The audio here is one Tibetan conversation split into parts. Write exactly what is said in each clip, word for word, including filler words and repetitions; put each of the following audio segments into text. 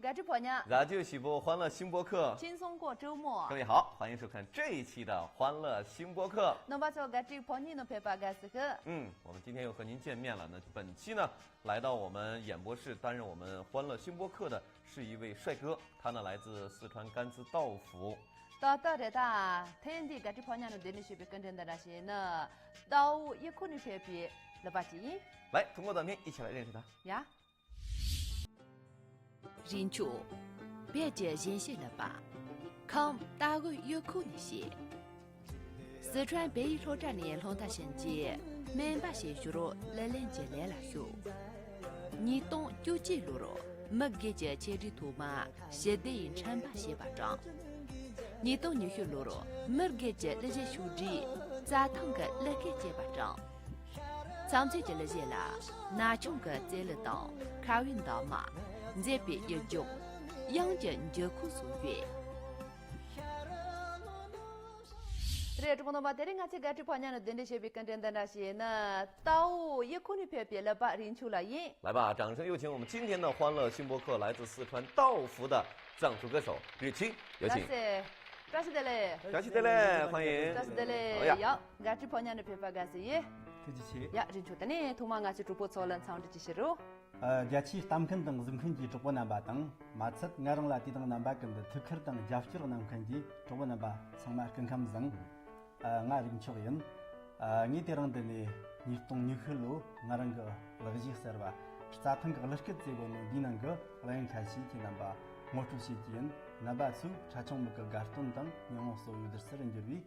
རྒྱལ་སྤྱིའི་ཕོ་ཉ། ราดิโอ 喜播欢乐新播客。 轻松过周末。 各位好，欢迎收看这一期的欢乐新播客。 རྣམ་པ་ཚོ་རྒྱལ་སྤྱིའི་ཕོ་ཉ་ནང་ཕེབས་པར་དགའ་བསུ་ཞུ། 嗯，我们今天又和您见面了。那本期呢，来到我们演播室担任我们欢乐新播客的是一位帅哥，他呢来自四川甘孜道孚。 ཏག་ཏག་རེད་ད། ཐེངས་འདིའི་རྒྱལ་སྤྱིའི་ཕོ་ཉ་ནང་གདན་འདྲེན་ཞུས་པའི་སྐུ་མགྲོན་འདི་འདྲ་ཞིག་ནི། རྟའུ་གཡུ་ཁུག་ནས་ཕེབས་པའི་ལག་པ་ཅིག་ཡིན། 来，通过短片一起来认识他。 ཡ། རིན་ཆུ། བོད་ཀྱི་གཞན་གཤིས་ལག་པ། ཁམས་རྟ་རྒོད་གཡུ་ཁུག་ནས་བཤད། 四川北碚 སློབ་གྲྭ་ནས་སློབ་མཐར་ཕྱིན་རྗེས་སྨན་པ་ཞིག་ཞུ་རོགས་ལག་ལེན་གྱི་ལས་ལ་ཞུགས། ཉིས་སྟོང་བཅུ་གཅིག་ལོར་མི་སྒེར་གྱི་ཆེད་སྒྲིག་ཐོག་མར་ཞི་བདེའི་ཁྲོན་པ་ཞེས་པ་བསྐྲུན། ཉིས་སྟོང་ཉི་ཤུ་ལོར་མི་སྒེར་གྱི་གླུ་གཞས་ཕྱོགས་སྒྲིག་རྩྭ་ཐང་གི་གླུ་སྐད་ཅེས་པ་བསྐྲུན། མཚམས་ཚོད་ཀྱི་གླུ་གཞས་ལ་ན་ཆུང་གི་རྩེ་གླུ་དང་ཁ་བའི་འདབ་མ། མཛེས་པའི་གཡུ་ལྗོངས། དབྱངས་ཀྱི་འགྱུར་ཁུག་སོགས་ཡོད། རེད། གྲོགས་པོ་རྣམ་པ། དེ་རིང་ང་ཚོའི་རྒྱལ་སྤྱིའི་ཕོ་ཉ་ནང་གདན་འདྲེན་བྱས་པའི་སྐུ་མགྲོན་འདི་འདྲ་ཞིག་ནི་རྟའུ་གཡུ་ཁུག་ནས་ཕེབས་པའི་ལག་པ་རིན་ཆུ་ལགས་ཡིན། 来吧，掌声有请我们今天的欢乐新播客，来自四川道孚的藏族歌手日清，有请。 ལགས་སེ། བཀྲ་ཤིས་བདེ་ལེགས། བཀྲ་ཤིས་བདེ་ལེགས། 欢迎。 བཀྲ་ཤིས་བདེ་ལེགས། ཨོ་ཡ། ཡ། རྒྱལ་སྤྱིའི་ཕོ་ཉ་ནང་ཕེབས་པར་དགའ་བསུ་ཡོད། ཐུགས་རྗེ་ཆེ། ཡ། རིན་ཆུ། དེ་ནས་ཐོག་མར་ང་ཚོའི་གྲོགས་པོ་ཚོ་ལ་འཚམས་འདྲི་ཅིག་ཞུ་རོགས། ཨ། རྒྱ་ཆེའི་ལྟ་མཁན་དང་གཟིགས་མཁན་གྱི་གྲོགས་པོ་རྣམ་པ་དང་། མ་ཚད་ང་རང་ལ་དུས་དང་རྣམ་པ་ཀུན་ཏུ་ཐུགས་ཁུར་དང་རྒྱབ་སྐྱོར་གནང་མཁན་གྱི་གྲོགས་པོ་རྣམ་པ་ཚང་མ་སྐུ་ཁམས་བཟང་། ཨ། ང་རིག་མཆོག་ཡིན། ཨ། ངས་དེ་རིང་འདི་ནས་ཉིས་སྟོང་ཉི་ཤུ་ལོའི་ང་རང་གི་གླུ་གཞས་གསར་བ་རྩྭ་ཐང་གི་གླུ་སྐད་ཟེར་གོ་ནོ་འདིའི་ནང་གི་གླུ་དབྱངས་ཁ་ཤས་ཁྱེད་རྣམ་པར་ངོ་སྤྲོད་བྱེད་ཀྱི་ཡིན། རྣམ་པ་ཚོས་ཁྲ་ཆུང་མིག་གི་དགའ་སྟོན་དང་སྙན་མོ་སོགས་ཡོད་དུས་སུ་འགྱུར་བའི་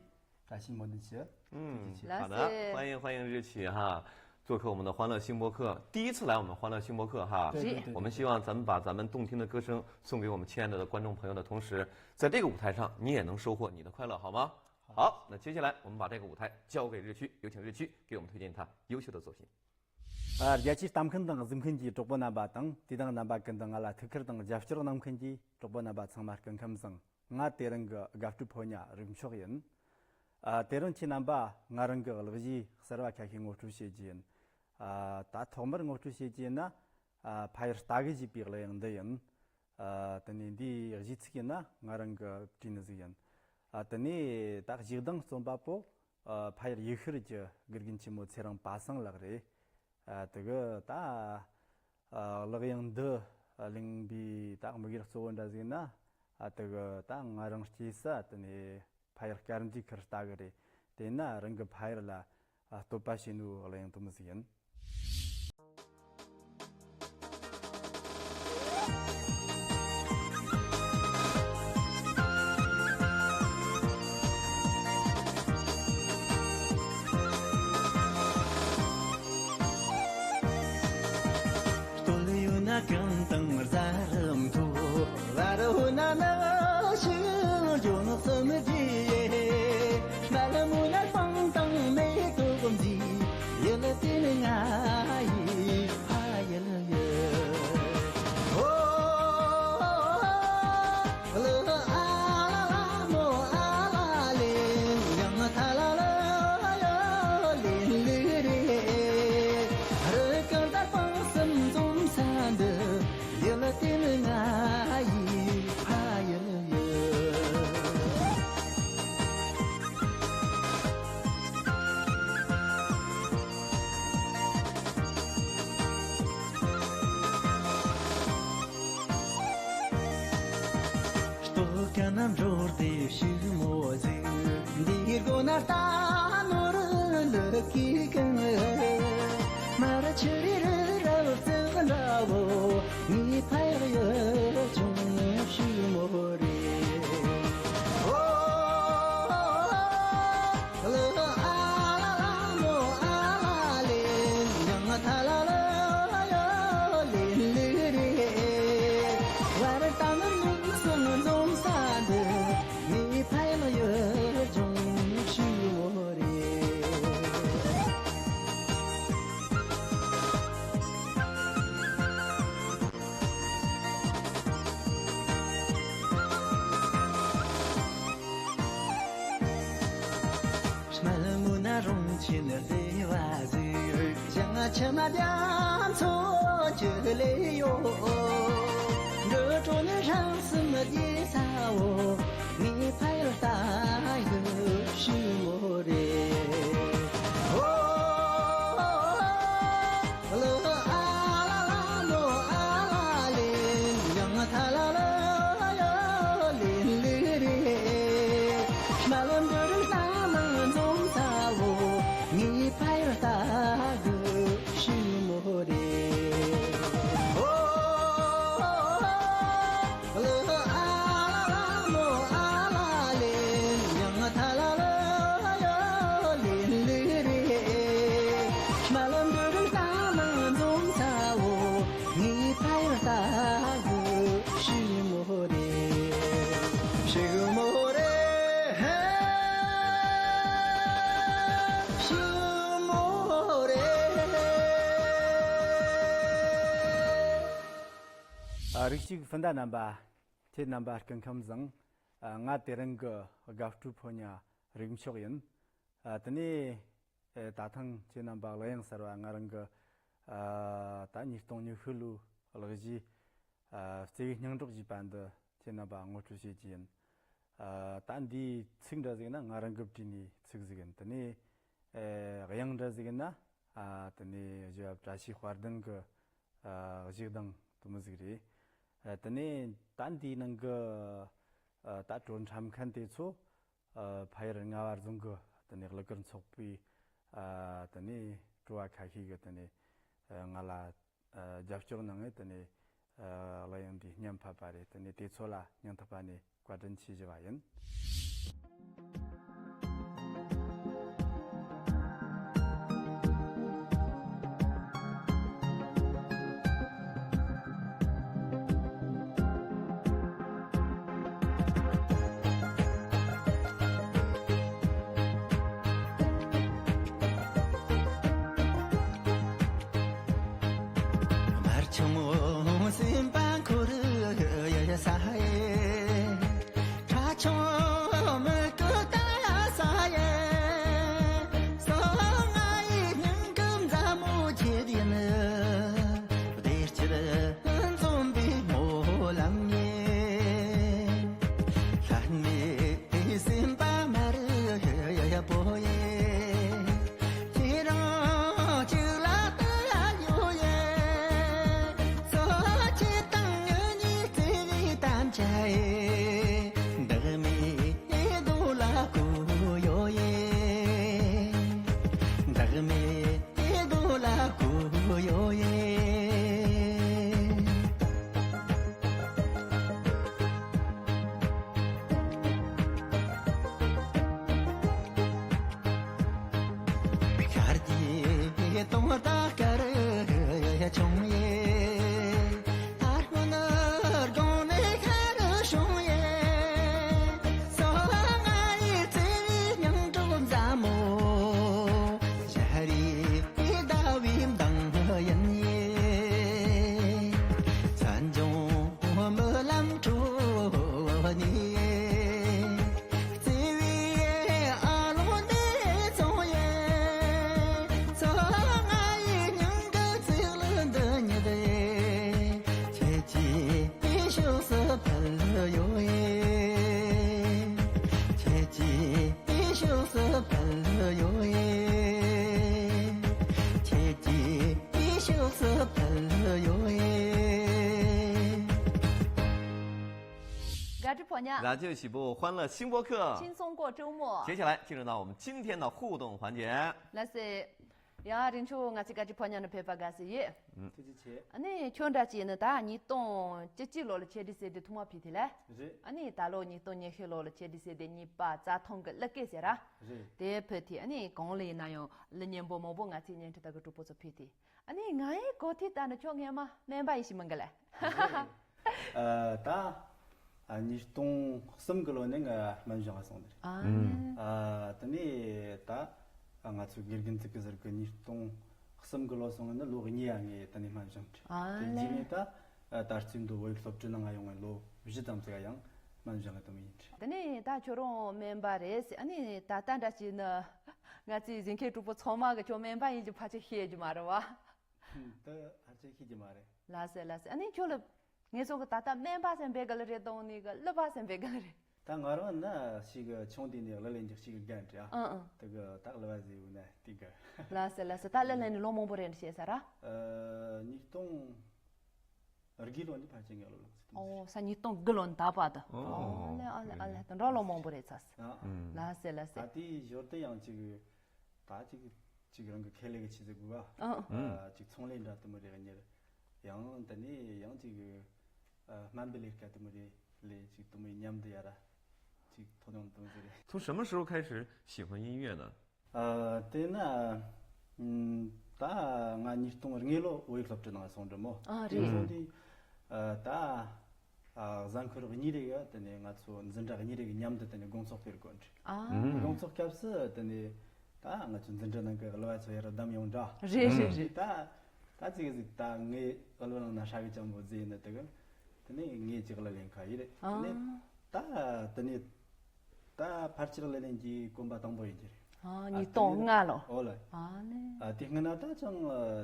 བཀྲ་ཤིས་སྨོན་འདུན་ཞུ། 嗯，好的，欢迎欢迎日曲哈，做客我们的欢乐新播客，第一次来我们欢乐新播客哈。对对对。我们希望咱们把咱们动听的歌声送给我们亲爱的观众朋友的同时，在这个舞台上，你也能收获你的快乐，好吗？好，那接下来我们把这个舞台交给日曲，有请日曲给我们推荐他优秀的作品。 ཨ། རྒྱ་ཆེའི་ལྟ་མཁན་དང་གཟིགས་མཁན་གྱི་གྲོགས་པོ་རྣམ་པ་དང་། དུས་དང་རྣམ་པ་ཀུན་ཏུ་ང་ལ་ཐུགས་ཁུར་དང་རྒྱབ་སྐྱོར་གནང་མཁན་གྱི་གྲོགས་པོ་རྣམ་པ་ཚང་མ་སྐུ་ཁམས་བཟང་། ང་དེ་རིང་གི་དགའ་སྤྲོའི་ཕོ་ཉ་རིག་མཆོག་ཡིན། ཨ། དེ་རིང་ཁྱེད་རྣམ་པར་ང་རང་གི་གླུ་གཞས་གསར་བ་ཁ་ཤས་ངོ་སྤྲོད་བྱེད་རྒྱུ་ཡིན། ཨ། ད་ཐོག་མར་ངོ་སྤྲོད་བྱེད་རྒྱུ་ཡིན་ན། ཨ། ཕ་ཡུལ་རྟ་རྒོད་ཞེས་པའི་གླུ་དབྱངས་འདི་ཡིན། ཨ། དེ་ནས་འདིའི་གཞས་ཚིག་ཡིན་ན་ང་རང་གིས་བྲིས་ནི་ཟིག་ཡིན། ཨ། དེ་ནས་ད་གཞས་གདངས་རྩོམ་པ་པོ། ཨ། ཕ་ཡུལ་ཡུལ་ཤུལ་གྱི་དགེ་རྒན་ཆེན་མོ་ཚེ་རིང་པ་སངས་ལགས་རེད། ཨ། དེ་གི་ད། ཨ། གླུ་དབྱངས་འདི་གླེང་བའི་ད་དམིགས་ཡུལ་གཙོ་བོ་འདྲ་ཟིག་ན། ཨ། དེ་གི་ད་ང་རང་སྐྱེས་ས་དེ་ནས་ཕ་ཡུལ་དཀར་མཛེས་ཁུལ་རྟ་རྒོད་རེད། དེས་ན་རང་གི་ཕ་ཡུལ་ལ། ཨ། བསྟོད་པ་བྱེད་ནོའི་གླུ་དབྱངས་དེ་མོ་ཟིག་ཡིན། ནི་རང་སེམས་བདེ་ཚ་བོ། ངའི་ཕ་ཡུལ་ལྟ་གི་ཞི་མོ་རེད། ཨོ། ལོ་ཨ་ལ་ལ་ལོ་ཨ་ལ་ལེ། ཡང་ཐ་ལ་ལ་ཡ་ལེ་ལེ་རེད། མ་ལོན་འདི་རུ་ལ་མ་འཛོམས་ཚ་བོ། ངའི་ཕ་ཡུལ་ལྟ་གི་ཞི་མོ་རེད། ཨོ། ལོ་ཨ་ལ་ལ་ལོ་ཨ་ལ་ལེ། ཡང་ཐ་ལ་ལ་ཡ་ལེ་ལེ་རེད། མ་ལོན་འདི་རུ་ལ་མ་འཛོམས་ཚ་བོ། ངའི་ཕ་ཡུལ་ལྟ་གི་ཞི་མོ་རེད། ཞི་མོ་རེད། ཧེ། ཞི་མོ་རེད། ཨ། རིགས་གཅིག་སྤུན་ཟླ་རྣམ་པ། ཁྱེད་རྣམ་པ་སྐུ་ཁམས་བཟང་། ཨ། ང་དེ་རིང་གི་དགའ་སྤྲོའི་ཕོ་ཉ་རིག་མཆོག་ཡིན། ཨ། དེ་ནས། ཨེ། ད་ཐེངས་ཁྱེད་རྣམ་པ་གླུ་དབྱངས་གསར་བ། ང་རང་གི། ཨ། ད་ཉིས་སྟོང་ཉི་ཤུ་ལོའི་གླུ་གཞས། ཨ། བརྩེ་བའི་སྙིང་གྲོགས་ཞེས་པ་འདི་ཁྱེད་རྣམ་པ་ངོ་སྤྲོད་བྱེད་ཀྱི་ཡིན། ཨ། ད་འདིའི་ཚིག་འདྲ་ཟིག་ན་ང་རང་གིས་བྲིས་ནས་ཚིག་ཟིག་ཡིན། དེ་ནས། ཨེ། དབྱངས་འདྲ་ཟིག་ཡིན་ན། ཨ། དེ་ནས་གཞས་བ་བཀྲ་ཤིས་དཔལ་ལྡན་གི། ཨ། གཞས་གདངས་དེ་མོ་ཟིག་རེད། ཨ། དེ་ནས་ད་འདིའི་ནང་གི། ཨ། ད་བྲོ་འཁྲབ་མཁན་དེ་ཚོ། ཨ། ཕ་ཡུལ་རྔ་བ་རྫོང་གི་དེ་ནས་གླུ་གར་ཚོགས་པའི། ཨ། དེ་ནས་སྤྲོ་བ་ཁ་ཤས་ཀྱིས་དེ་ནས། ཨ། ང་ལ། ཨ། རྒྱབ་སྐྱོར་གནང་ངེས། དེ་ནས། ཨ། གླུ་དབྱངས་འདི་སྙན་ཕབ་པ་རེད། དེ་ནས་དེ་ཚོ་ལ་སྙིང་ཐག་པ་ནས་བཀའ་དྲིན་ཆེ་ཞུ་བ་ཡིན། དམར་ཆུང་སེམས་པ་འཁོར་ཡ་ས་ཡེ། ཁྲ་ཆུང་མི་སྐུ་ད་ས་ཡེ། སོ་ང་ཡི་སྙིང་གི་མཛའ་མོ་ཁྱེད་ཡིན། བདེ་སྐྱིད་འཛོམས་པའི་སྨོན་ལམ་ཡིན། ལྷད་མེད་སེམས་པ་མ་རུ་ཡ་པོ་ཡེ། ཁྱེད་རང་གཅིག་ལ་ལྟ་ཡོད་ཡེ། སོ་ཁྱེད་དང་ངེད་གཉིས་བརྩེ་བའི་དམ་བཅའ་ཡེ། འདག་མེད་རྡོ་ལ་བརྐོས་ཡོད་ཡེ། འདག་མེད་རྡོ་ལ་བརྐོས་ཡོད་ཡེ། རྒྱ་གྲི་ཕོ་ཉ། 老旧喜不欢乐新播客。轻松过周末。接下来进入到我们今天的互动环节。 ལགས་སེ། ཡ། རིན་ཆོ། ང་ཚོའི་རྒྱ་གྲི་ཕོ་ཉ་ནི་ཕེབས་པ་དགའ་བསུ་ཡོད། ཐུགས་རྗེ་ཆེ། ཨ་ནི་ཁྱོད་འདྲ་ཅིག་ནི་ད་ཉིས་སྟོང་བཅུ་གཅིག་ལོ་ལ་ཆེད་སྒྲིག་སི་ཌི་ཐོག་མ་ཕུལ་དེ་ལས། རེད། ཨ་ནི་ད་ལོ་ཉིས་སྟོང་ཉི་ཤུ་ལོ་ལ་ཆེད་སྒྲིག་སི་ཌི་གཉིས་པ་རྩྭ་ཐང་གི་གླུ་སྐད་ཟེར་ར། རེད། དེ་ཕུལ་དེ། ཨ་ནི་གོང་ལ་ཡིན་ན་ཡང་གླུ་སྙན་པོ་མང་པོ་ང་ཚོའི་བརྙན་འཕྲིན་དག་གི་གྲོགས་པོ་ཚོ་ཕུལ་དེ། ཨ་ནི་ང་ཡི་གོ་ཐོས་ལྟར་ན་ཁྱོད་སྔས་མ་སྨན་པ་ཡིན་ཞིག་མིན་གི་ལས། རེད། ཨ། ད། ཨ། ཉིས་སྟོང་གསུམ་གི་ལོ་ནས་ང་སྨན་གཞུང་ང་སོང་ནི་རེད། ཨ། ཨ། དེ་ནས་ད། ཨ། ང་ཚོའི་དགེ་རྒན་ཚིག་གི་ཟེར་གི་ཉིས་སྟོང་གསུམ་གི་ལོ་སོང་ནི་ལོ་གཉིས་ཡ་ངས་དེ་ནས་སྨན་གཞུང་འཁྲིད། ཨ་དེ་རྗེས་ལེ། ནས་ད། ཨ། ད་རྩིས་འདུ་བོད་ཡིག་སློབ་གྲྭའི་ནང་ང་ཡོང་བའི་ལོ་བཞི་ཙམ་ཟིག་ཡང་སྨན་གཞུང་ང་དུ་མི་ཡིན་འཁྲིད། དེ་ནས་ད་ཁྱོད་རང་སྨན་པ་རེད་ཟེར། ཨ་ནི་ད་ལྟ་འདྲ་བྱས་ན་ང་ཚོའི་གཟིགས་མཁན་གྲོགས་པོ་ཚང་མ་གི་ཁྱོད་སྨན་པ་ཡིན་གྱི་ཕལ་ཆེར་ཤེས་ཀྱི་མ་རེད་བ། ཧུམ། ད་ཕལ་ཆེར་ཤེས་ཀྱི་མ་རེད། ལགས་སེ། ལགས་སེ། ཨ་ནི་ཁྱོད་ལ། ངེད་ཚོ་གི་ད་ལྟ་སྨན་པ་ཟེར་འབད་ག་ལ་རེད་དང་ནི་གི་གླུ་པ་ཟེར་འབད་ག་ལ་རེད། ད་ང་རང་ན་ཞིག་ཆུང་དུས་ནས་གླུ་ལེན་རྒྱུ་ཞིག་དགའ་འདྲ། ཨང་ཨང་། དེ་གི་ད་གླུ་བ་ཟེར་བ་ན་དེ་གི། ལགས་སེ་ལགས་སེ། ད་གླུ་ལེན་ནས་ལོ་མང་པོ་རེད་བཤད་ས་ར། ཨ། ཉིས་སྟོང་དགུ་ལོ་ནས་ཕལ་ཆེར་ངས་གླུ་བླངས་ཟེར་དུས། ཨོ་ས་ཉིས་སྟོང་དགུ་ལོ་ནས་ད་བར་དུ། ཨོ། ཨ་ལེ་ཨ་ལེ་ཨ་ལེ། དེ་འདྲ་ལོ་མང་པོ་རེད་ཚར་སོང་། ཨ། ལགས་སེ་ལགས་སེ། ད་དེའི་ཞོར་དུ་ཡང་ཅིག་ད་ཅིག་ཅིག་རང་གི་ཁེ་ལས་ཀྱི་ཆེད་དུ་དགོས་པ། ཨ། ཨ། ཅིག་ཚོང་ལས་འདྲ་དེ་མོ་རེ་གཉེར། ཡང་དེ་ནས་ཡང་ཅིག་ཨ། སྨན་པའི་ལས་ཀ་དེ་མོ་རེ་ལས་ཅིག་དེ་མོའི་མཉམ་དུ་ཡ་ར་ཅིག་ཐོག་མཐའ་དེ་མོ་ཟེར་རེད། 从什么时候开始喜欢音乐呢？ ཨ། དེ་ན། ཨམ། ད་ང་ཉིས་སྟོང་ལྔ་ལོ་བོད་ཡིག་སློབ་གྲྭའི་ནང་སོང་འགྲོ་མོ། ཨ། རེད། སོང་དུས། ཨ། ད། ཨ། གཟའ་འཁོར་གཉིས་རེ་ག་དེ་ནས་ང་ཚོ་འཛིན་གྲྭ་གཉིས་རེ་གི་མཉམ་དུ་དེ་ནས་དགོང་ཚོགས་ཕེབས་དགོས་འདྲ། ཨ། ཨ། དགོང་ཚོགས་སྐབས་སུ་དེ་ནས་ད་ང་ཚོ་འཛིན་གྲྭ་ནང་གི་གླུ་བ་ཚོ་ཡར་བདམས་ཡོང་འདྲ། རེད་རེད་རེད། ད་ད་ཅིག་ཟིག་ད་ངས་གླུ་བླངས་ན་ཧྲ་གི་ཅང་པོ་ཟེར་ནི་དེ་གི། དེ་ནས་ངས་ཅིག་གླུ་ལེན་ཁ་ཡི་རེད། ཨ། དེ་ནས་ད་དེ་ནས་ད་ཕལ་ཆེར་གླུ་ལེན་གྱི་གོམ་པ་དང་པོ་ཡིན་གྱི་རེད། ཨ། ཨ། ཉིས་སྟོང་ལྔ་ལོ། ཨོ་ལ། ཨ་ལེ། ཨ། དེ་སྔ་ན་ད་ཅང་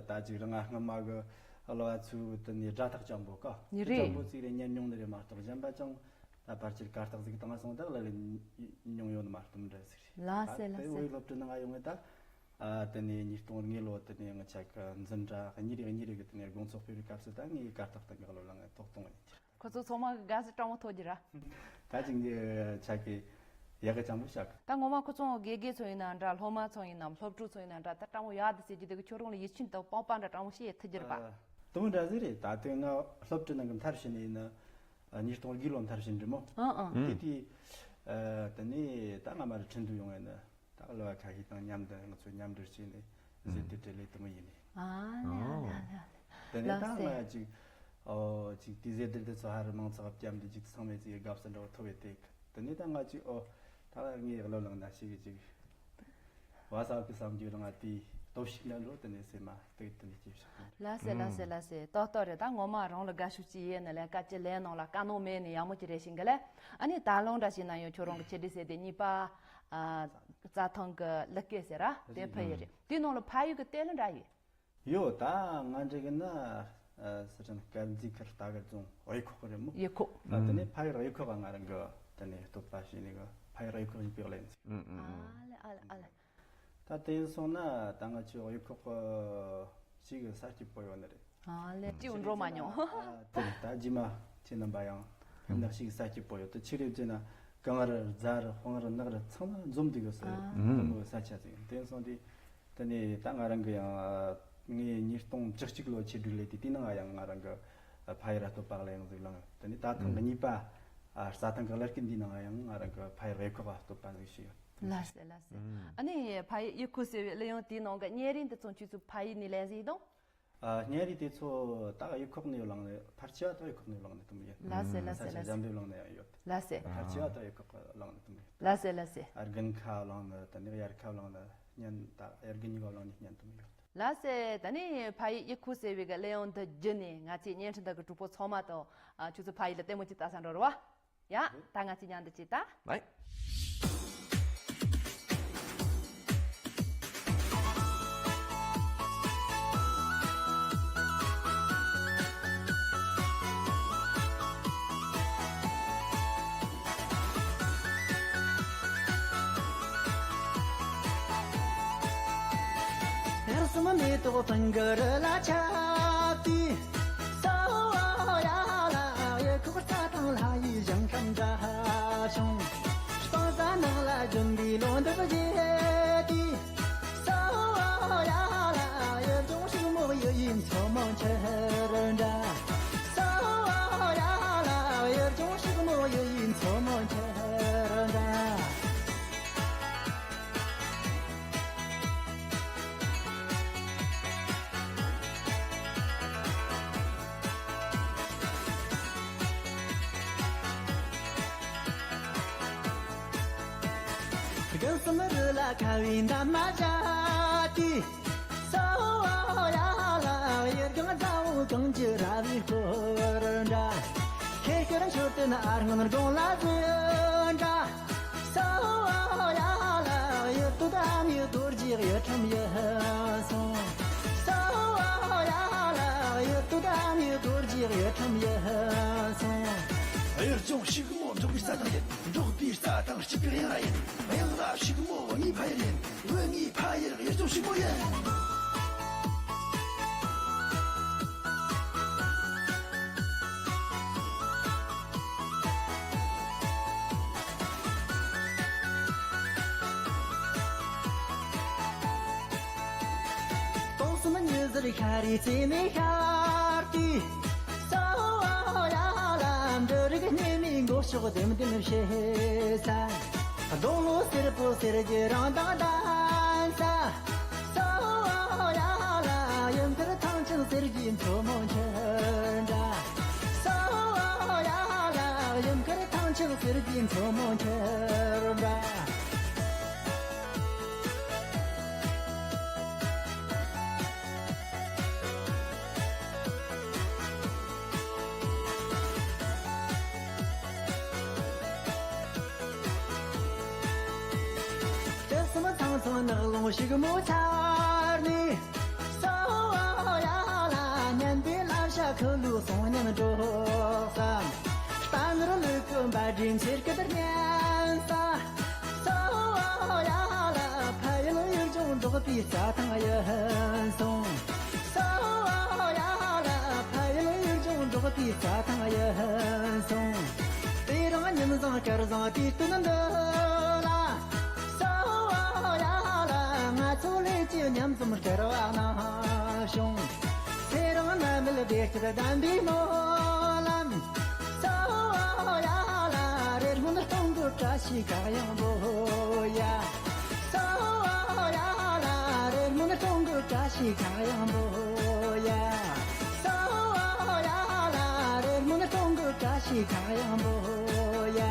ད་ཅིག་རང་ང་སྔ་མ་གི་གླུ་བ་ཚོའི་དེ་ནས་སྒྲ་ཐག་ཅང་པོ་ཀ་ཡི་རེད། ཅང་པོ་ཅིག་རེ་ཉན་མྱོང་ནི་རེད་མ་གཏོགས་གཞན་པ་ཅང་ད་ཕལ་ཆེར་གར་སྟེགས་ཟིག་དང་སོང་ད་གླུ་ལེན་མྱོང་ཡོད་ནི་མ་གཏོགས་འདྲ་ཟིག་རེད། ལགས་སེ་ལགས་སེ། ད་དེ་བོད་སློབ་གྲྭའི་ནང་ང་ཡོང་ངེ་ད། ཨ། དེ་ནས་ཉིས་སྟོང་ལྔ་ལོ་དེ་ནས་ང་ཅག་གི་འཛིན་གྲྭ་གཉིས་རེ་གཉིས་རེ་གི་དེ་ནས་དགོང་ཚོགས་ཕེབས་པའི་སྐབས་སུ་ད་ངས་གར་སྟེགས་སྟེང་གི་གླུ་བླངས་ཐོག་གཏོང་ངེ་ཁྱེར། ཁོ་ཚོ་ཚང་མ་གི་དགའ་བསུ་སྤྲང་པོ་ཐོབ་རྒྱུ་ར། ད་ཅིག་འདི་ཆ་གི་ཡག་གི་ཅང་པོ་བཞག་གི། ད་ངོ་མ་ཁོ་ཚོ་དགེ་རྒན་ཚོ་ཡིན་ན་འདྲ། སློབ་མ་ཚོ་ཡིན་ནམ། སློབ་ཕྲུག་ཚོ་ཡིན་ན་འདྲ། ད་སྤྲང་པོ་ཡག་དེ་ཟེར་རྒྱུ་དེ་གི་ཁྱོད་རང་ལ་ཡིད་ཆེས་དང་སྤོབས་པ་འདྲ་སྤྲང་པོ་བྱེད་ཐུབ་རྒྱུ་ར་བ། ཨ། དུམ་འདྲ་ཟིག་རེད། ད་དེ་ང་སློབ་གྲྭའི་ནང་གི་མཐར་ཕྱིན་ནས་ཡིན་ན། ཨ། ཉིས་སྟོང་དགུ་ལོ་མཐར་ཕྱིན་འགྲོ་མོ། ཨ་ཨ། དེ་དུས། ཨ། དེ་ནས་ད་ང་མར་ཁྲིན་ཏུ་ཡོང་ཡིན་ན། ད་གླུ་བ་ཁ་ཤས་དང་མཉམ་དུ་ང་ཚོ་མཉམ་འབྲེལ་བྱས་ནས་ཟེར་དེ་འབྲེལ་ལས་དུ་མ་ཡིན་ནས། ཨ་ལེ་ཨ་ལེ་ཨ་ལེ། དེ་ནས་ད་ལགས་སེ། ང་ཅིག་ཨོ་ཅིག་དེ་ཟེར་དེ་དེ་ཚོ་ཧ་རུ་མང་ཚོགས་བརྒྱབ་འདི་ཅིག་ཚང་མས་ཅིག་དགའ་བསུ་འདྲ་བོ་ཐོབ་པའི་དེ། དེ་ནས་ད་ང་ཅིག་ཨོ་ད་ངས་གླུ་བླངས་ན་ཞིག་གི་ཅིག་བ་ས་བ་གི་བསམ་རྒྱུ་རང་ང་དེའི་སྟོབས་ཤིག་འདྲ་འགྲོ། དེ་ནས་སེམས་མ་དེ་དེ་ནས་སྐྱེས་བཞག་ལགས་སེ་ལགས་སེ་ལགས་སེ། ཏོག་ཏོག་རེད། ད་ངོ་མ་རང་ལ་དགའ་ཤོས་ཅིག་ཡེ་ནི་ལས་ཀ་ཅི་ལས་ནང་ལ་དཀའ་ནོ་མེད་ནི་ཡག་མོ་ཅིག་རེད་ཤིང་གི་ལས། ཨ་ནི་ད་ལོང་འདྲ་ཞིག་ན་ཡང་ཁྱོད་རང་གི་ཆེ་འདྲི་ཟེར་དེ་གཉིས་པ། ཨ། རྩྭ་ཐང་གི་གླུ་སྐད་ཟེར་ར་དེ་ཕ་ཡི་རེད། དེ་ནང་ལ་ཕ་ཡུལ་གི་གཏེར་ལ་འདྲ་ཡོད། ཡོད། ད་ང་འདྲི་གི་ན། ཨ། སི་ཁྲོན་དཀར་མཛེས་ཁུལ་རྟ་དཀར་རྫོང་གཡུ་ཁོག་གི་རེད་མོ། གཡུ་ཁོག་ད་དེ་ནས་ཕ་ཡུལ་གཡུ་ཁོག་ག་ང་རང་གི་དེ་ནས་བསྟོད་པ་བྱས་ནས་གི་ཕ་ཡུལ་གཡུ་ཁོག་ཡིན་པའི་གླེང་ཚིག་ཨ་ལེ་ཨ་ལེ་ཨ་ལེ། ད་དེ་སོང་ན་ད་ང་ཚོའི་གཡུ་ཁོག་གི་ཞིག་གི་ས་སྐྱིད་པོ་ཡོད་ནི་རེད། ཨ་ལེ། ཅི་འགྲོ་མ་མྱོང་། ཨ། དེ་ད་རྗེས་མ་ཁྱེད་རྣམ་པ་ཡང་ནག་ཞིག་ས་སྐྱིད་པོ་ཡོད་དེ། ཆི་རེད་ཅེ་ན་གངས་རི་རྫ་རི་སྤང་རི་ནགས་རི་ཚང་མ་འཛོམས་འདུག་གི་ས། ཨ། འཛོམས་གི་ས་ཆ་ཟིག་དེ་སོང་དུས་དེ་ནས་ད་ང་རང་གི་ཡང་ངས་ཉིས་སྟོང་བཅུ་གཅིག་ལོ་ཆེད་སྒྲིག་ལས་དེ་དེ་ནང་ང་ཡང་ང་རང་གི་ཕ་ཡུལ་ར་བསྟོད་པ་གླེང་ཟིག་བླངས། དེ་ནས་ད་ཐེངས་གི་གཉིས་པ། ཨ། རྩྭ་ཐང་གི་གླུ་སྐད་འདི་ནང་ང་ཡང་ང་རང་གི་ཕ་ཡུལ་གཡུ་ཁོག་ག་བསྟོད་པ་ཟིག་ཞུས་ཡོད། ལགས་སེ་ལགས་སེ། ཨ་ནི་ཕ་ཡུལ་གཡུ་ཁོག་ཟེར་བའི་གླུ་དབྱངས་དེའི་ནང་གི་བརྙན་རིས་འདི་ཚོ་ཁྱོད་ཚོ་ཕ་ཡུལ་ནས་ལེན་ཟིག་དང་། ཨ། བརྙན་རིས་དེ་ཚོ་ད་གཡུ་ཁོག་ནས་བླངས་ནས་ཕལ་ཆེ་བ་ད་གཡུ་ཁོག་ནས་བླངས་ནས་བཏང་ཡོད། ལགས་སེ་ལགས་སེ་ས་ཆ་ལགས་སེ། གཞན་པས་བླངས་ནས་ཡང་ཡོད། ལགས་སེ། ཕལ་ཆེ་བ་ད་གཡུ་ཁོག་བླངས་ནས་བཏང་ཡོད། ལགས་སེ་ལགས་སེ། ཨ། དགུན་ཁ་བླངས་ནས་དེ་ནས་དབྱར་ཁ་བླངས་ནས་བརྙན་ད་དབྱར་དགུན་གཉིས་ཀ་བླངས་ནས་བརྙན་བཏང་ཡོད། ལགས་སེ། ད་ནི་ཕ་ཡུལ་གཡུ་ཁོག་ཟེར་བའི་གི་གླུ་དབྱངས་འདི་བརྒྱུད་ནས་ང་ཚོའི་བརྙན་འཕྲིན་དག་གི་གྲོགས་པོ་ཚང་མ་དང་། ཨ། ཁྱོད་ཚོ་ཕ་ཡུལ་ལ་ལྟད་མོ་ཅིག་ལྟ་ས་འགྲོ་རོགས། ཡ། ད་ང་ཚོའི་མཉམ་དུ་ཅིག་ལྟ། ལའི། ཏུ་ད་ནི་རྡོ་རྗེ་གཡུ་ཁྲམ་ཡིན་སོང་། གཡུ་ལྗོངས་ཕྱུག་མོ་འབྲོག་པའི་རྩྭ་ཐང་ཡིན། འབྲོག་པའི་རྩྭ་ཐང་སྐྱིད་པའི་དབྱངས་ར་ཡིན། དབྱངས་ར་ཕྱུག་མོ་ངའི་ཕ་ཡུལ་ཡིན། བོད་ངའི་ཕ་ཡུལ་གཡུ་ལྗོངས་ཕྱུག་མོ་ཡིན། སྟོང་གསུམ་ཉི་ཟེར་ཤར་རི་རྩེ་ནས་ཤར་དུས། ས་འོག་ཡ་ལ་འབྲུ་རིགས་སྙེ་མའི་མགོ་ཕྱོགས་ལྡེམ་ལྡེམ་བྱེད་ས། སྡོང་ལོ་སེར་པོ་སེར་གྱི་རང་མདངས་ལྡན་ས། ས་འོག་ཡ་ལ་ཡུལ་མཁར་ཐང་ཆེན་གསེར་གྱི་མཚོ་མོ་འཁྱིལ་འདྲ། ས་འོག་ཡ་ལ་ཡུལ་མཁར་ཐང་ཆེན་གསེར་གྱི་མཚོ་མོ་འཁྱིལ་འདྲ། དེ་གསུམ་ཚང་ཚང་ནགས་ཀློང་ཕྱུག་མོ་འཁྱིལ་ནས། ས་འོག་ཡ་ལ་ཉན་པའི་ལམ་ཤ་ཁུ་ལུ་སོང་ཉན་འགྲོ་བསམ། རྟ་ནོར་ལུག་གི་འབའ་སྒྲའི་འཚེར་སྐད་སྙན་ས། ས་འོག་ཡ་ལ་ཕ་ཡུལ་གཡུ་ལྗོངས་འབྲོག་པའི་རྩྭ་ཐང་ཡིན་སོང་། ས་འོག་ཡ་ལ་ཕ་ཡུལ་གཡུ་ལྗོངས་འབྲོག་པའི་རྩྭ་ཐང་ཡིན་སོང་། དེ་རིང་ཉིན་བཟང་སྐར་བཟང་དུས་སྟོན་འདི་ལ། ས་འོག་ཡ་ལ་ང་ཚོ་ལས་ཀྱི་མཉམ་འཛོམས་སྐལ་བ་གནང་བྱུང་། ཚེ་རིང་ན་མེད་བདེ་སྐྱིད་ལྡན་པའི་སྨོན་ལམ། ས་འོག་ཡ་ལ་རེ་སྨོན་གཏོང་གི་བཀྲ་ཤིས་ཁ་གཡང་བུ་ཡ། ས་འོག་ཡ་ལ་རེ་སྨོན་གཏོང་གི་བཀྲ་ཤིས་ཁ་གཡང་བུ་ཡ། ས་འོག་ཡ་ལ་རེ་སྨོན་གཏོང་གི་བཀྲ་ཤིས་ཁ་གཡང་བུ་ཡ།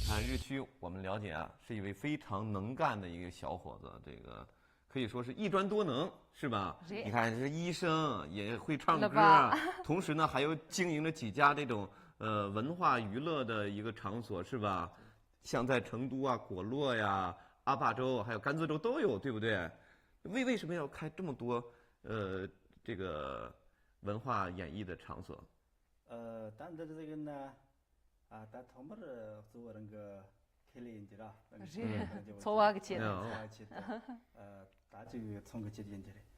看日区，我们了解啊，是一位非常能干的一个小伙子，这个可以说是一专多能，是吧？是。你看，是医生，也会唱歌啊，是吧？同时呢，还有经营着几家这种，呃，文化娱乐的一个场所，是吧？像在成都啊、果洛呀、阿坝州，还有甘孜州都有，对不对？为，为什么要开这么多，呃，这个文化演艺的场所？ ཨ། ད་འདིར་ཟིག་ཡིན་ན། ཨ། ད་ཐོག་མར་གཙོ་བོ་རང་གི་ཁེ་ལས་ཡིན་གྱི་ར། རང་གི་རེད། ཁེ་ལས་རང་གི་འཚོ་བ་གི་ཆེད། འཚོ་བ་གི་ཆེད་དུ། ཨ། ད་ཅིག་ཚོང་གི་ཆེད་ཡིན་གྱི་རེད།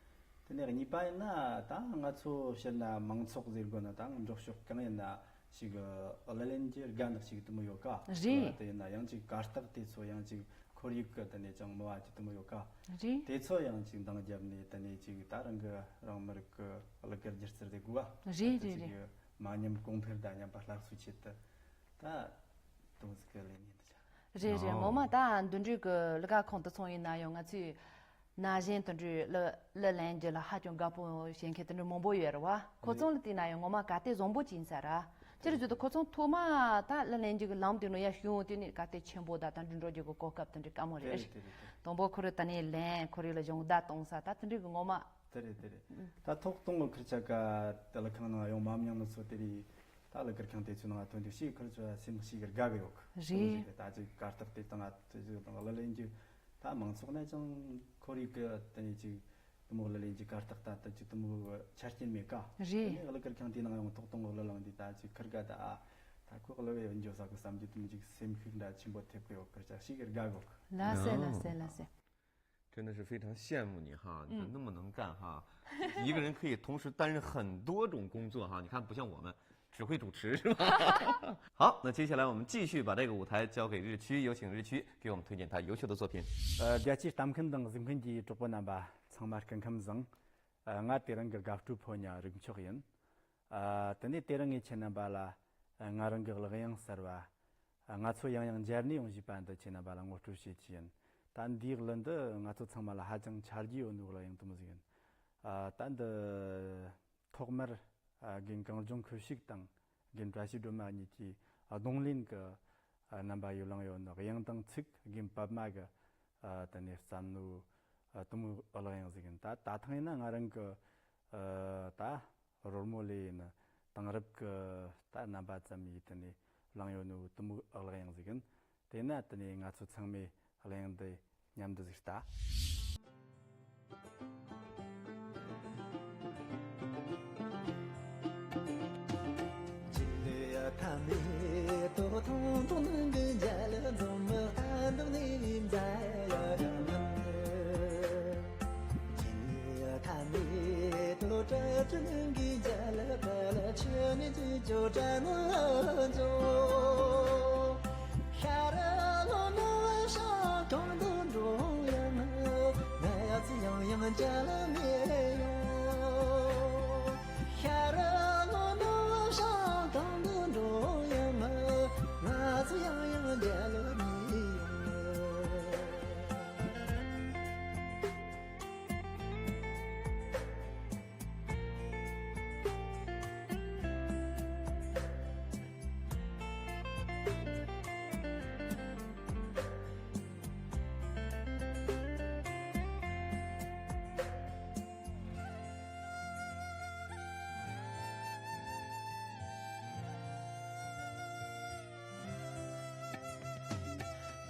དེ་ནས་གཉིས་པ་ཡིན་ན། ད་ང་ཚོ་ཕྱིར་ན་མང་ཚོགས་ཟེར་དགོས་ན། ད་འབྲོག་ཕྱོགས་གང་ཡིན་ན་ཞིག་གླུ་ལེན་གྱི་དགའ་ནག་ཞིག་དུ་མོ་ཡོད་ཀ། རེད། དེ་ཡིན་ན་ཡང་ཅིག་གར་སྟེགས་དེ་ཚོ་ཡང་ཅིག་ཁོར་ཡུག་གི་དེ་ནས་ཅང་མི་བ་ཅིག་དུ་མོ་ཡོད་ཀ། རེད། དེ་ཚོ་ཡང་ཅིག་འདང་བརྒྱབ་ནས་དེ་ནས་ཅིག་ད་རང་གི་རང་མི་རིགས་ཀྱི་གླུ་གར་སྒྱུ་རྩལ་དེ་དགོས་བ། རེད། ད་རེད། ཅིག་རེད། མ་ཉམས་གོང་འཕེལ་དང་མཉམ་པ་སླར་གསོ་ཆེད་དུ་ད་དུང་ཟིག་གི་ལས་ཉིན་དུ་ཆགས། རེད་རེད། ཨོ། ངོ་མ་ད་འདི་འདྲའི་གི་གླུ་གར་ཁང་དུ་སོང་ཡིན་ན་ཡང་། ང་ཚོས་ན་གཞོན་དེ་འདྲའི་གླུ་གླུ་ལེན་རྒྱུ་ལ་ཧ་ཅང་དགའ་པོ་བྱེད་མཁན་དེ་འདྲ་མང་པོ་ཡོད་རེད་བ། ཁོ་ཚོ་ལ་བལྟས་ན་ཡང་ངོ་མ་ག་དེ་བཟང་པོ་ཅིག་ཡིན་ས་ར། ཅི་རེད་ཟེར་དུས་ཁོ་ཚོ་ཐོག་མ་ད་གླུ་ལེན་རྒྱུ་གི་ལམ་དེ་ནང་ཡར་ཞུགས་དུས་ནས་ག་དེ་ཆེན་པོ་ད་ད་འགྲོ་འགྲོ་རྒྱུ་གི་གོ་སྐབས་དེ་འདྲ་དཀའ་མོ་རེད། དེ་རེད། དེ་རེད། དང་པོ་ཁོ་རེ་ད་ནས་ལེན། ཁོ་རེ་ལ་སྦྱོང་བརྡར་གཏོང་ས་ད་དེ་འདྲའི་གི་ངོ་མ། དེ་རེད། དེ་རེད། ད་ཐོག་གཏོང་གི་ཁུར་ཆ་ག་དེ་གླུ་ཁང་ནང་ཡོང་མ་མྱོང་ནི་ཚོ་དེ་རེད། ད་གླུ་གར་ཁང་དེ་ཚོའི་ནང་ཐོན་དུས་ཞིག་ཁུར་ཆ་སེམས་ཞིག་དགའ་གི་ཡོད་གི། རེད། ད་ཅིག་གར་སྟེགས་དེ་དང་ང་དེ་ཚོ་དང་གླུ་ལེན་རྒྱུ་ད་མང་ཚོགས་ནས་ཀྱང་ཁོར་ཡུག་གི་དེ་ནས་ཅིག་དུ་མོ་གླུ་ལེན་གྱི་གར་སྟེགས་ད་ལྟ་ཅིག་དུ་མོ་ཆ་རྐྱེན་མེད་ཀ། རེད། དེ་ནས་གླུ་གར་ཁང་དེའི་ནང་ཡང་ཐོག་གཏོང་གི་གླུ་བླངས་དུས་ད་ཅིག་ཁུར་ག་ད་ཨ་ད་ཁོ་གླུ་བའི་འོན་འཇོག་ས་གི་བསམ་རྒྱུ་དུ་མོ་ཅིག་སེམས་ཤུགས་འདྲ་ཆེན་པོ་ཐེབས་གི་ཡོད། ཁུར་ཆ་ཞིག་དགའ་གི་ཡོད་གི། ལགས་སེ། ལགས་སེ། ལགས་སེ། 真的是非常羡慕你哈，你怎么那么能干哈？一个人可以同时担任很多种工作哈，你看不像我们，只会主持是吧？好，那接下来我们继续把这个舞台交给日区，有请日区给我们推荐他优秀的作品。 ཨ། རྒྱལ་སྤྱིའི་གཏམ་མཁན་དང་གཟིགས་མཁན་གྱི་གྲོགས་པོ་རྣམ་པ་ཚང་མ་སྐུ་ཁམས་བཟང་། ཨ། ང་དེ་རིང་གི་དགའ་སྤྲོའི་ཕོ་ཉ་རིག་མཆོག་ཡིན། ཨ། དེ་ནས་དེ་རིང་ངས་ཁྱེད་རྣམ་པ་ལ་ང་རང་གི་གླུ་དབྱངས་གསར་བ། ང་ཚོ་ཡང་ཡང་མཇལ་ནས་ཡོང་བཞིན་པ་འདི་ཁྱེད་རྣམ་པ་ལ་ངོ་སྤྲོད་བྱེད་ཀྱི་ཡིན། ད་འདིའི་གླུ་འདི་ང་ཚོ་ཚང་མ་ལ་ཧ་ཅང་ཆ་རྒྱུས་ཡོད་ནོ་གླུ་དབྱངས་དུ་མོ་ཟིག་ཡིན། ཨ། ད་འདི་ཐོག་མར་ཨ་རྒན་གངས་ལྗོངས་ཁུ་བྱུག་དང་རྒན་བཀྲ་ཤིས་སྒྲོལ་མ་གཉིས་ཀྱིས་རྡུང་ལེན་གྱི་ཨ་རྣམ་པ་ཡོད་བླངས་ཡོད་ནོ། དབྱངས་དང་ཚིག་རྒན་པདྨ་གི་ཨ་དེ་ནས་བརྩམས་ནོ་ཨ་དུ་མོ་གླུ་དབྱངས་ཟིག་ཡིན། ད་ད་ཐེངས་ཡིན་ན་ང་རང་གི་ཨ་ད་རོལ་མོ་ལས་ཡིན་ན་དེང་རབས་ཀྱི་ད་རྣམ་པ་ཙམ་ཡིས་དེ་ནས་བླངས་ཡོད་ནོ་དུ་མོ་གླུ་དབྱངས་ཟིག་ཡིན། དེས་ན་དེ་ནས་ང་ཚོ་ཚང་མས་གླུ་དབྱངས་འདི་མཉམ་དུ་ཟིག་ལྟ། ཐུང་ཐུང་ནང་གི་འཇའ་ལུ་འཛུམ་མི་ལྟ་འདུག་ནི་མཛའ་ཡ་ཡ་ནི། འཇིགས་མེད་ཐ་མའི་དུར་ཁྲོད་ཀྱི་ནང་གི་འཇའ་ལུ་དག་ལ་ཆུ་ནས་ཅི་ཅོ་དྲ་ནི་ཅོ། ཤར་ལྷོ་ནུབ་བྱང་གང་དུ་འགྲོ་ཡང་། ང་ཡ་ཚོ་ཡང་ཡང་འཇའ་ལུ་མེད་ཡོང་། ཤར་ལྷོ་ནུབ་བྱང་གང་དུ་འགྲོ་ཡང་། ང་ཚོ་ཡང་ཡང་འཇའ་ལུ་མེད་ཡོང་།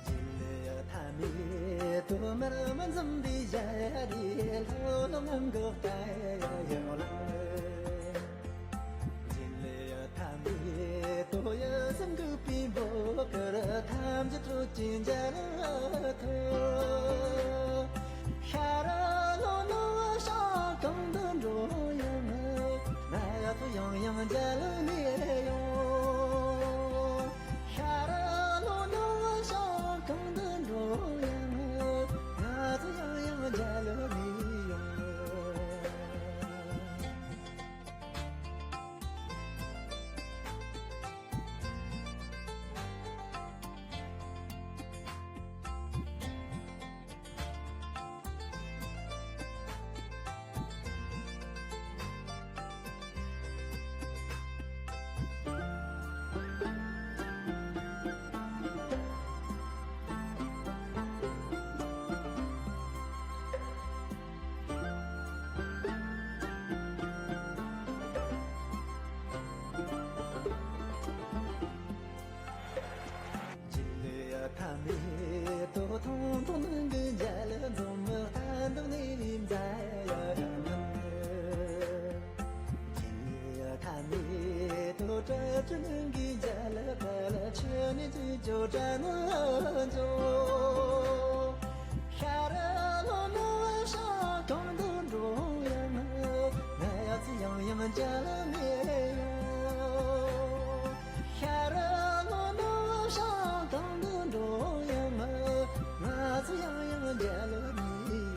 འཇིགས་མེད་ཐ་མའི་དུར་དམར་མ་འཛུམ་པའི་ཞལ་རས་ལྷོད་ལྷོད་ངང་གིས་ལྟ་ཡོང་ལ། འཇིགས་མེད་ཐ་མའི་དུར་ཡུལ་སེམས་འགུག་པའི་འབོད་སྐུལ་ཐམས་ཅད་སྤྲོ་སྐྱིད་འཇའ་ལུ་ཐོག། ཤར་ལྷོ་ནུབ་བྱང་གང་དུ་འགྲོ་ཡང་། ང་ཡ་ཚོ་ཡང་ཡང་འཇའ་ལུ་མེད་ཡོང་། ཤར་ལྷོ་ནུབ་བྱང་གང་དུ་འགྲོ་ཡང་། ང་ཚོ་ཡང་ཡང་འཇའ་ལུ་མེད་ཡོང་། འཇིགས་མེད་ཐ་མའི་དུར་ཐུང་ཐུང་ནང་གི་འཇའ་ལུ་འཛུམ་མི་ལྟ་འདུག་ནི་མཛའ་ཡ་ཡ་ནི། འཇིགས་མེད་ཐ་མའི་དུར་ཁྲོད་ཀྱི་ནང་གི་འཇའ་ལུ་དག་ལ་ཆུ་ནས་ཅི་ཅོ་དྲ་ནི་ཅོ། ཤར་ལྷོ་ནུབ་བྱང་གང་དུ་འགྲོ་ཡང་། ང་ཡ་ཚོ་ཡང་ཡང་འཇའ་ལུ་མེད་ཡོང་། ཤར་ལྷོ་ནུབ་བྱང་གང་དུ་འགྲོ་ཡང་། ང་ཚོ་ཡང་ཡང་འཇའ་ལུ་མེད་ཡོང་།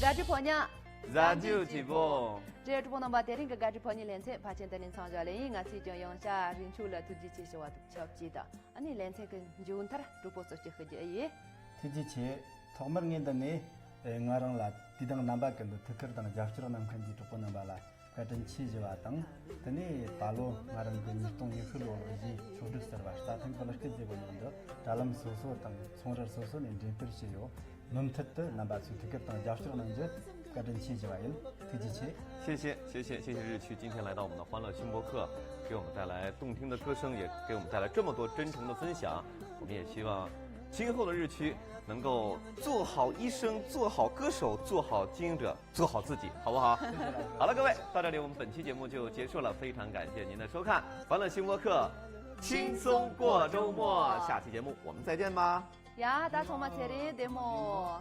བཀའ་དྲིན་ཕོ་ཉ། གཟའ་མཇུག་སྐྱིད་པོ། རེད། གྲོགས་པོ་རྣམ་པ། དེ་རིང་གི་བཀའ་དྲིན་ཕོ་ཉའི་ལེ་ཚན་ཕལ་ཆེར་འདི་ནས་མཚམས་བཞག་ལེ་ཡིན། ང་ཚོས་ཀྱང་ཡང་བསྐྱར་རིན་ཆུ་ལ་ཐུགས་རྗེ་ཆེ་ཞུ་བ་དང་ཆབས་ཅིག་ཏུ། ཨ་ནི་ལེ་ཚན་གྱི་མཇུག་མཐར་གྲོགས་པོ་གཙོ་སྐྱོང་ཞུ་རྒྱུ་ཡིན། ཐུགས་རྗེ་ཆེ། ཐོག་མར་ངས་འདི་ནས་ང་རང་ལ་དུས་དང་རྣམ་པ་ཀུན་ཏུ་ཐུགས་ཁུར་དང་རྒྱབ་སྐྱོར་གནང་མཁན་གྱི་གྲོགས་པོ་རྣམ་པ་ལ་བཀའ་དྲིན་ཆེ་ཞུ་བ་དང་། དེ་ནས་ད་ལོ་ང་རང་གི་ཉིས་སྟོང་ཉི་ཤུ་ལོར་གཞས་ཕྱོགས་བསྒྲིགས་ཟེར་བ་རྩྭ་ཐང་གི་གླུ་སྐད་ཟེར་བའི་ནང་དུ་དྲ་ལམ་སོ་སོ་དང་ཚོང་རར་སོ་སོ་ནས་འགྲེམས་སྤེལ་བྱས་ཡོད། མུ་མཐུད་དུ་རྣམ་པ་ཚོས་ཐུགས་ཁུར་དང་རྒྱབ་སྐྱོར་གནང་རྒྱུ་བཀའ་དྲིན་ཆེ་ཞུ་བ་ཡིན། ཐུགས་རྗེ་ཆེ། 谢谢，谢谢，谢谢日区今天来到我们的欢乐新播客，给我们带来动听的歌声，也给我们带来这么多真诚的分享。我们也希望今后的日区能够做好医生，做好歌手，做好经营者，做好自己，好不好？好了，各位，到这里我们本期节目就结束了，非常感谢您的收看《欢乐新播客》，轻松过周末，下期节目我们再见吧。 ཡ། ད་ཚང་མ་ཚེ་རིང་བདེ་མོ།